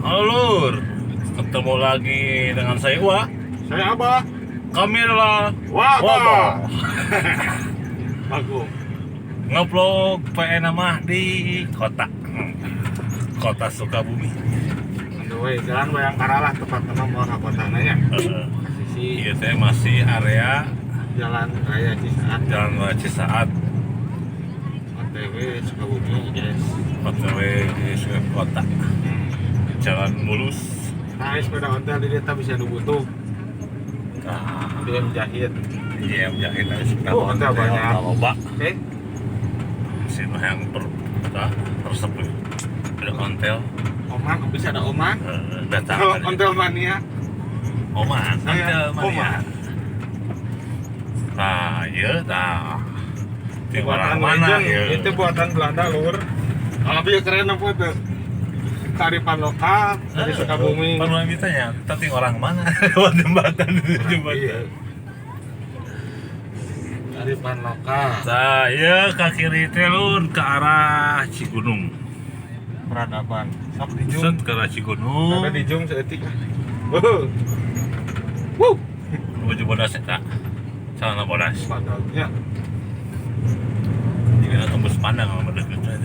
Halo Lur, ketemu lagi dengan saya Wa. Saya Abah. Kami adalah Wabah. Bagus. Ngevlog PN mah di kota Kota Sukabumi. Aduh, wey, Jalan Bayangkara lah tepatnya mau ke kota nanya. Sisi Iya teh masih area Jalan Raya Cisaat. Jalan Raya Cisaat. OTW Sukabumi, guys. OTW di Sukabumi Kota. Jalan mulus. Nah, sepeda ontel di desa bisa butuh. Ah, DM jahit. iya jahit aja sepeda Oh, ontel banyak. Loba. Oke. Sini yang per resep ada ontel. Oman, bisa ada Oman. Datang. Kalau ontel mania. Oman, Saya ontel mania. Oman. Nah, iya, nah. Di Buatan orang mana legend. ya? Itu buatan Belanda, Lur. Kalau dia keren apa tuh? Kearifan lokal dari Sukabumi. Perlu ditanya, tapi orang mana? Lewat jembatan itu jembatan. Iya. Kearifan lokal. Nah, iya ke kiri teh lur ke arah Cigunung. Peradaban. Sok di zoom. Set ke arah Cigunung. Karena di zoom seetik. Wuh. Wuh. Menuju Bodas eta. Celana Bodas. Padahal. Jadi tembus pandang sama deket teh.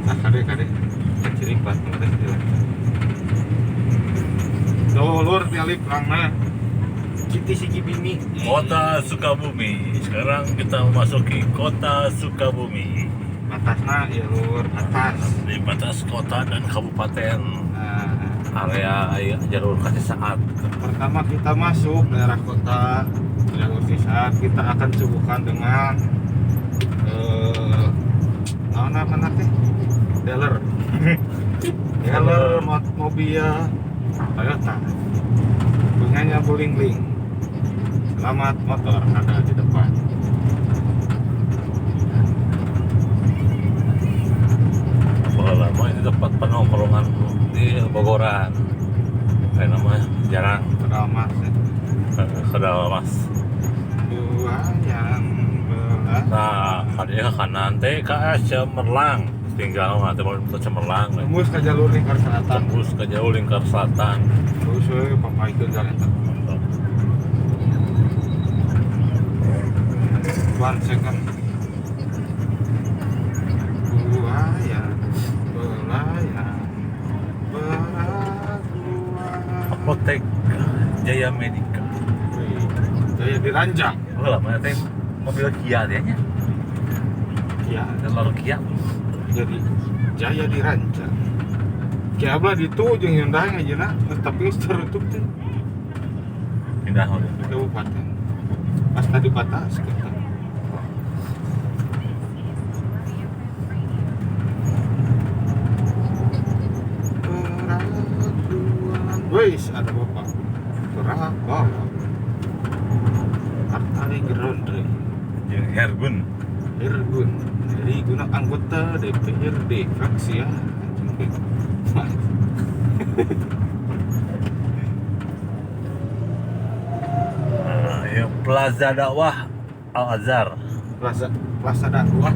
Ah, kade kade. Kecirik banget teh jalan. Tuh, lur tialik langna. Citi Siki Bimi. Kota Sukabumi. Sekarang kita memasuki Kota Sukabumi. Batasna ya lur, atas. Di batas kota dan kabupaten. Nah, Area jalur kasih saat. pertama kita masuk daerah kota jalur Cisaat, kita akan suguhkan dengan naon apa teh? Dealer. Dealer mobil Toyota. Punyanya Bulingling. Selamat motor ada di depan. Lama itu tempat penongkrongan di Bogoran. Kayak namanya jarang. Kedal Mas. Ya. Kedal Mas. Dua yang belas. Nah, kali ke kanan teh ke Cemerlang. Tinggal nanti mau ke Cemerlang. Tembus ke jalur lingkar selatan. Tembus ke jalur lingkar selatan. Terus we papa itu jalan eta. One second. Dua yang belayang beraguan. Apotek Jaya Medika. Wih, Jaya diranjang. Oh, lama teh mobil Kia dia nya. Ya, Lalu Kia. jadi Jaya dirancang. Kia belah ditu jeung Hyundai ngajina, tapi geus tertutup teh Pindah mobil. di kabupaten. Pas tadi batas kita. Peraduan. Wis, ada bapak. Gerak bawa. Partai Gerindra. Jeung Hergun. Irgun dari guna anggota DPRD fraksi ya. Nah, ya Plaza Dakwah Al Azhar. Plaza Plaza Dakwah.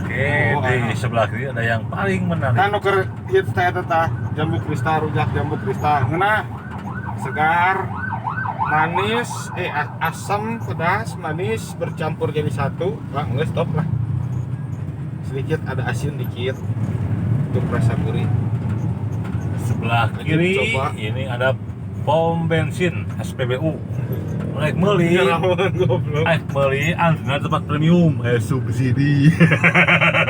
Oke, Oh, di ah. sebelah kiri ada yang paling menarik. Kan nu keur hits teh eta tah, jambu kristal rujak jambu kristal. Ngeunah segar, manis, asam, pedas, manis bercampur jadi satu. Lah, geus stop lah. Sedikit ada asin dikit untuk rasa gurih. Sebelah Lanjut, kiri coba. ini ada pom bensin SPBU. Rek meuli, Ngelamun goblok. rek meuli antrina tempat premium, subsidi.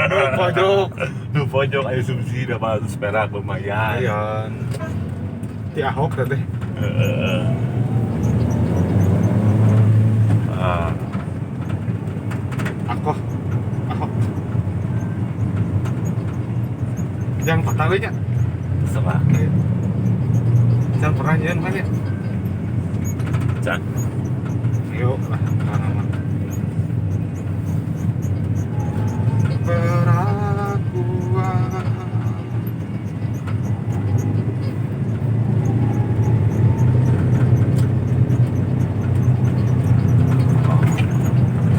Nu pojok. Nu pojok subsidi dapat perak lumayan. Lumayan. Ti Ahok teh. Heeh. Ah, Akoh. Ahok. Jangan kota we nya. terserah. Jangan pernah nyeun kan ya. Cak. Yuk lah, mana mah. Perakuan.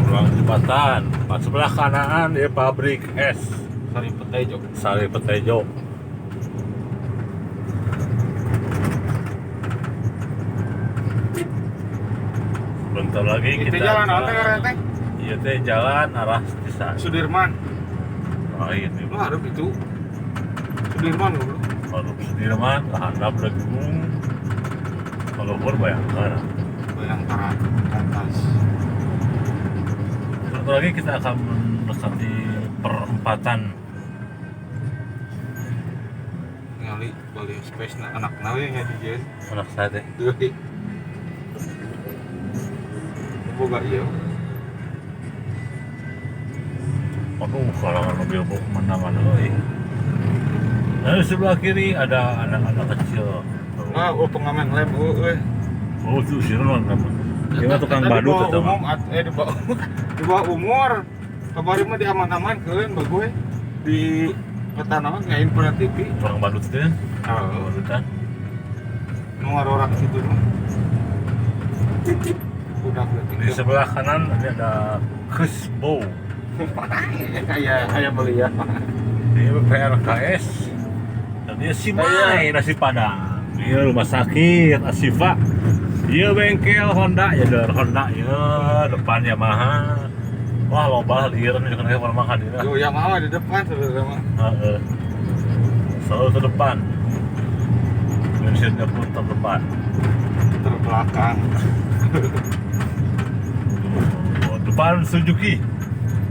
Ruang jembatan. Sebelah kanan di pabrik es. Sari Petejo. Sari Petejo. Bentar lagi Itu kita jalan apa teh teh? Iya teh jalan arah desa. Sudirman. Oh iya nih. Lu harus itu. Sudirman lu. Kalau Sudirman, handap Gunung. Kalau luhur Bayangkara. Bayangkara atas. Bentar lagi kita akan mendekati perempatan. Ngali Bali Space na anak nawe nya di jeun. Anak saya teh. Deui. Boga ieu. Aduh, kalangan mobil pemandangan euy. Nah, di sebelah kiri ada anak-anak kecil. Ah, oh pengamen lem euy. Oh, itu sih non kamu. Dia mah tukang badut eta eta mah. Di bawah di bawah umur. Kamari mah diaman-amankeun bagus di kota naon ngain pernah TV. Tukang badut itu kan? Oh, Badutan. nu ngarorak situ mah. Udah berarti. Di sebelah kanan ini ada Kusbo. Kayak kayak beli ya. Ini PRKS. Dan dia Simai nasi Padang. Iya rumah sakit Asifa. Iya bengkel Honda ya dari Honda ya depan Yamaha. Wah loba lieur nih kan kayak makan dia. Yo Yamaha di depan sebenarnya mah. Heeh. Selalu terdepan. Bensinnya pun terdepan. Terbelakang. Oh, depan Suzuki.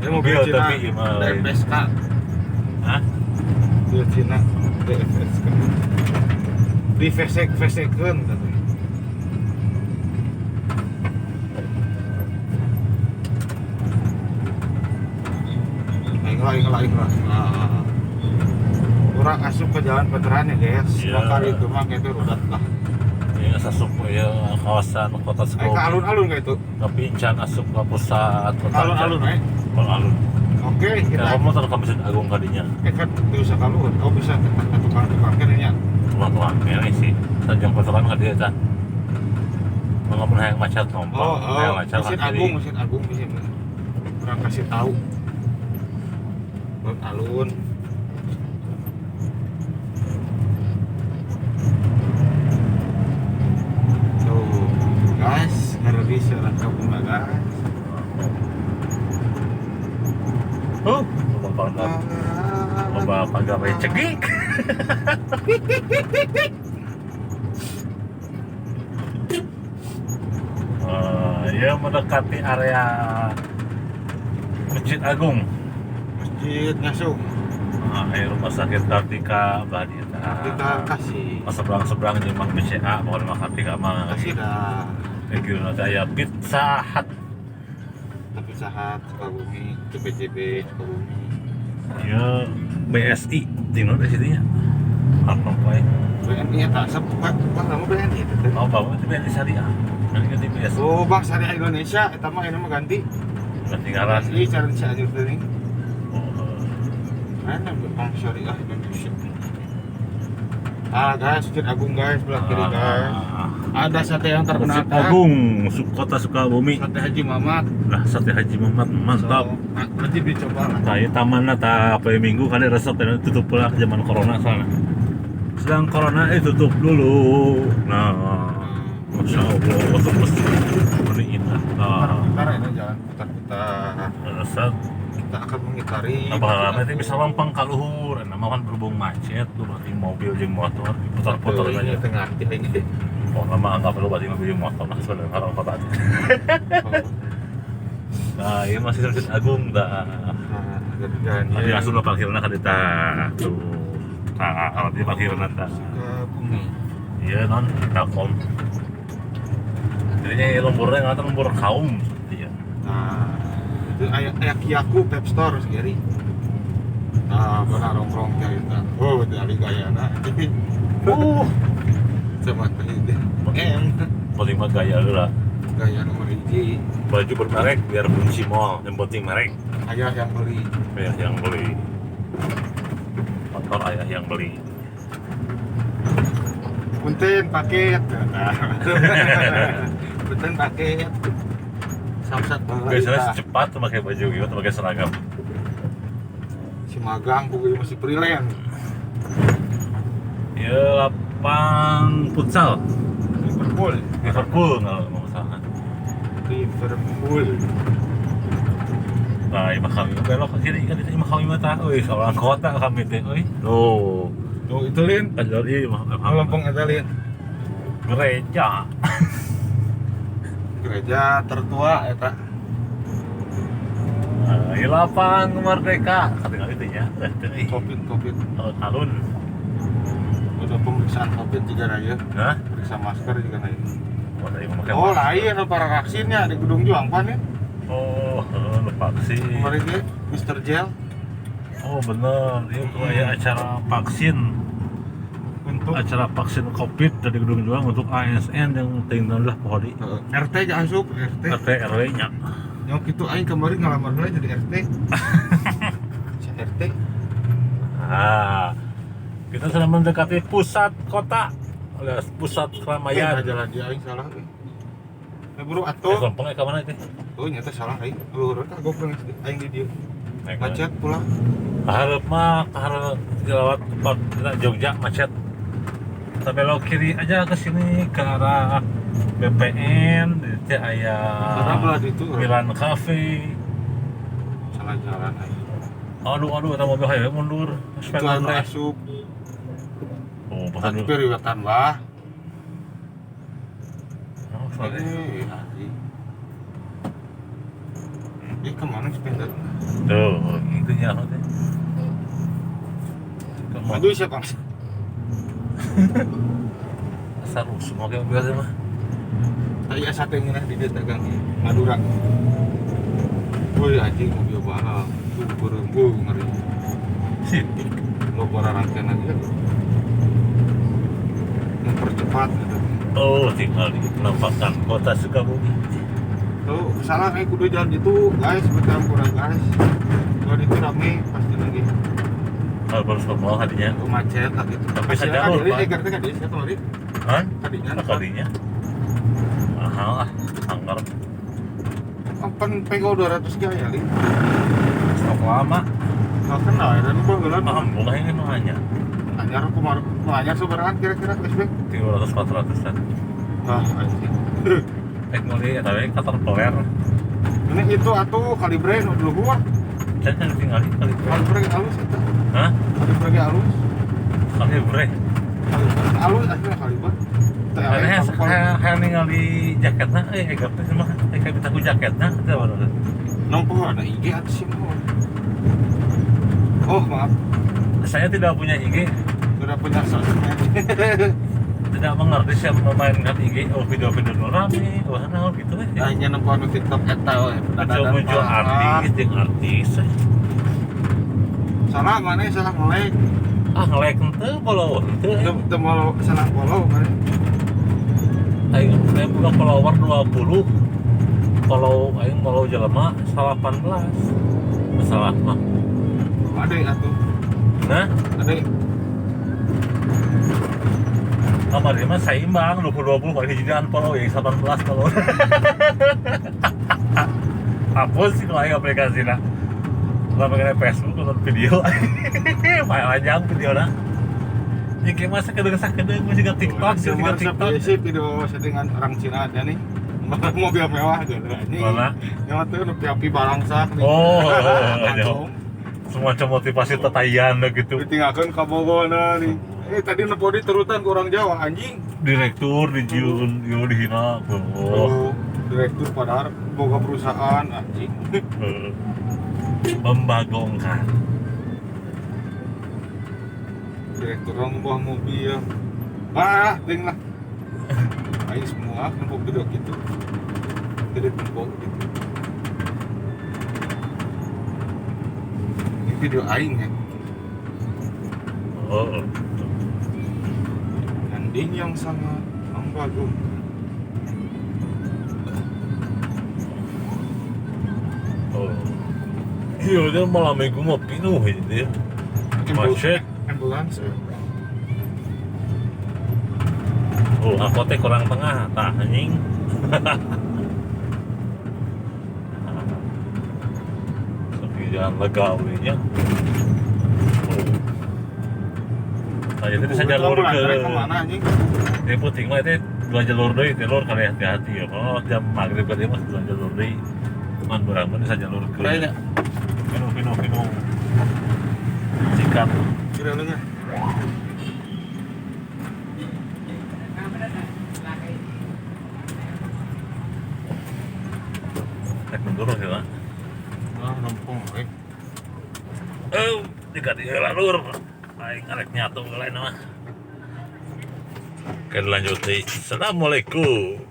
Dia mobil Mobil Cina. tapi ieu mah lain. DFSK. Hah? Mobil Cina DFSK. Di vesek-vesekeun tapi. Aing lah, aing lah. Nah. Kurang asup ke jalan veteran ya guys. Iya. Bakal itu mah kayak itu rodat lah. Ya asup ya kawasan kota Aing ke Sukabumi. alun-alun kayak itu. Tapi can asup ke pusat kota. Alun-alun eh. Alun-alun. Oke, Kita kita motor ke Masjid Agung kadinya. kan bisa keluar. Oh bisa ke tukang-tukang kan ya. Tukang-tukang ini sih. Sajang veteran ka dieu tah. Walaupun hayang macet lompong, Oh, oh, hayang macet Masjid ka kiri. Agung, Masjid Agung bisa. Kurang kasih tahu. Alun-alun. Tuh, guys, ngeri seorang kabung guys. Oh, loba pagar. Loba pagar we cegik. Ya mendekati area Masjid Agung. Masjid Ngasung. Ah, ayo rumah sakit Kartika Badita. Kita kasih. Pas seberang-seberang jeung Mang BCA pokoknya mah Kartika mah. Kasih dah. Thank you nanti aya Pizza Hut. Tapi sahat Sukabumi, CPCB Sukabumi. Ya BSI di mana BSI nya? Apa poe? BNI tak sepukat, wah nama BNI itu teh. Oh, bapak itu BNI Syariah. Nanti ganti BSI. Oh, Bank Syariah Indonesia, eta mah ini mah ganti. Ganti ngaran. BSI cara Cianjur teh. Oh, Mana Bank Syariah Indonesia? Ah guys, Masjid Agung guys, sebelah kiri guys. Ada sate yang terkenal. Masjid Agung, Kota Sukabumi. Sate Haji Mamat. Lah, sate Haji Mamat mantap. So, wajib dicoba lah. Nah, ya tamanna ta apa minggu kan resep tutup pula zaman corona soalnya. Sedang corona tutup dulu. Nah, Masya Allah, terus ini indah. Nah, Putar ini jalan putar-putar. resep. Kita akan mengitari. Nah, lama itu bisa lempeng ka luhur, nama kan berhubung macet, lu berarti mobil jeung motor diputar-putar Iya, aja. tengah ini. Oh, lama anggap lu berarti mobil jeung motor lah sebenarnya kalau kota. Nah, ini masih Masjid Agung dah. Nah, jalan Tadi langsung lo parkirna ka dieu tuh. Nah, di parkirna tah. Sukabumi. Iya non, Telkom. Jadinya ya, lemburnya nggak lembur kaum seperti ya. Nah, itu aya Kiyaku Pep Store segeri. Nah, benar nongkrong kayak itu. Oh, dari gayana. Sama tadi. M Penting mah gaya lu lah. gaya nomor hiji. Baju bermerek biar kunci mall, yang penting merek. Ayah yang beli. Ayah yang beli. Motor ayah yang beli. Punten paket. Punten paket. Samsat baheula. Biasanya secepat tuh pakai baju gitu, pakai seragam. Si Masih magang, pokoknya masih freelance. Ya lapang futsal. Liverpool. Liverpool kalau mau salah. Liverpool. Nah, imah kami belok ke kiri kan itu imah kami mah euy, orang kota kami teh euy. Tuh. Tuh itu lin. Kajar ieu imah. Lempeng eta lin. Gereja. Gereja tertua eta. Nah, lapang Merdeka katingali teh nya. Covid. Alun-alun. Udah pemeriksaan Covid juga raya. Hah? Periksa masker juga raya. Oh, lain para vaksinnya di Gedung Juang pan ya. Oh, lupa sih. Kemarin dia Mr. Gel. Oh, bener. Itu kayak acara vaksin. Untuk acara vaksin Covid dari Gedung Juang untuk ASN yang tinggal lah pohon. RT jangan asup, RT. RT RW-nya. Yang itu aing kemarin ngalamar heula jadi RT. Si RT. Nah, kita sedang mendekati pusat kota, alias pusat keramaian. Jalan dia aing salah euy. Buru atuh. Lempeng ka mana teh? Oh, nyata salah aing. Luhur tah goblok aing di dieu. Macet pula. Hareup mah hareup lewat tempat Jogja macet. Kita belok kiri aja ke sini ke arah BPN, di aya Milan Cafe. Salah jalan aing. Aduh, eta mobil hayo mundur. Itu anu asup. Oh, pasal periwetan bah. Oh, anjing. Kemana sepeda? Tuh, itu nya teh. Maju siapa? Asal rusuh oke mobil teh mah. Tadi asa teh ngeunah di dieu dagang Madura. Woi anjing mobil balap. Tuh beureum ngeri. Sip. Lo rangkaian aja. Mempercepat gitu. Oh, tinggal di penampakan kota Sukabumi. Tuh, salah kayak kudu jalan gitu, guys, betul kurang guys. Kalau itu rame pasti lagi. Kalau baru semua hadinya. Oh, macet lah gitu. Tapi saja loh, Pak. Gerti kan dia kemarin. Hah? Kadinya. Kadinya. Mahal ah, anggar. Open Pego 200 g ya, Li. Stok lama. Enggak kenal ya, dan gua geuleuh. Paham, bukan ini mah hanya. Anyar kumaha anyar sabarahan kira-kira flashback? 300 400-an. Ah, anjing. Rek meuli eta we Caterpillar. Ini itu atuh kalibre nu dulu gua. Can tinggali kalibre. Kalibre halus eta. Hah? Kalibre halus. Kalibre. Halus asli kalibre. Hayang ningali jaketna euy egap teh mah kayak kita ku jaketna teh mana. Nompo ada IG atuh sih mah. Oh, maaf. Saya tidak punya IG. Sudah punya sosmed. Tidak mengerti siapa memainkan IG, oh video-video rame, wah nah gitu eh. Hanya nempo anu TikTok eta we. Muncul artis jeung artis. Salah mana salah nge-like. Ah nge-like henteu follow henteu. Teu mau salah follow mana. Aing saya buka follower 20. Follow aing follow jelema 18. Masalah mah. Ada atuh. Nah, ada. Kamar mah seimbang 20-20 kali hiji unfollow ya 18 follow. Hapus sih kalau aing aplikasina. Kalau pakai Facebook nonton video. Panjang videona. Ya kayak masa kedeung-sakedeung juga TikTok, juga TikTok. Sih video settingan orang Cina ada nih. Mobil mewah gitu anjing. Mana? Yang tuh nu piapi balangsak nih. Oh, semacam motivasi tetayan gitu. Ditinggalkan ka Bogona nih. Tadi nempo di terutan ke orang Jawa anjing. Direktur dijiun, yo dihina. Oh, direktur padahal boga perusahaan anjing. Membagongkan. Direktur orang bawa mobil. Ah, ting lah. Aing semua nempo video gitu. Jadi nempo gitu. Ini video aing ya. Oh. Ending yang sangat membagongkan. Oh. Iya, dia malam minggu mau pinuh gitu ya. Macet. Ambulans. Oh, aku teh kurang tengah, tah anjing. Tapi jalan lega nya. Itu bisa jalur ke Kemana anjing? Di puting mah itu dua jalur deui, teh lur kali hati-hati ya. Kalau jam maghrib tadi mah dua jalur deui. Cuman berang bisa jalur ke. Kayaknya. Pinu pinu pinu. Sikat. Kira lu nya. Rek mundur sih lah. Ah, nempung eh. Eh, jika di lur. Aing arek nyatu lain mah. Oke, lanjut deui. Assalamualaikum.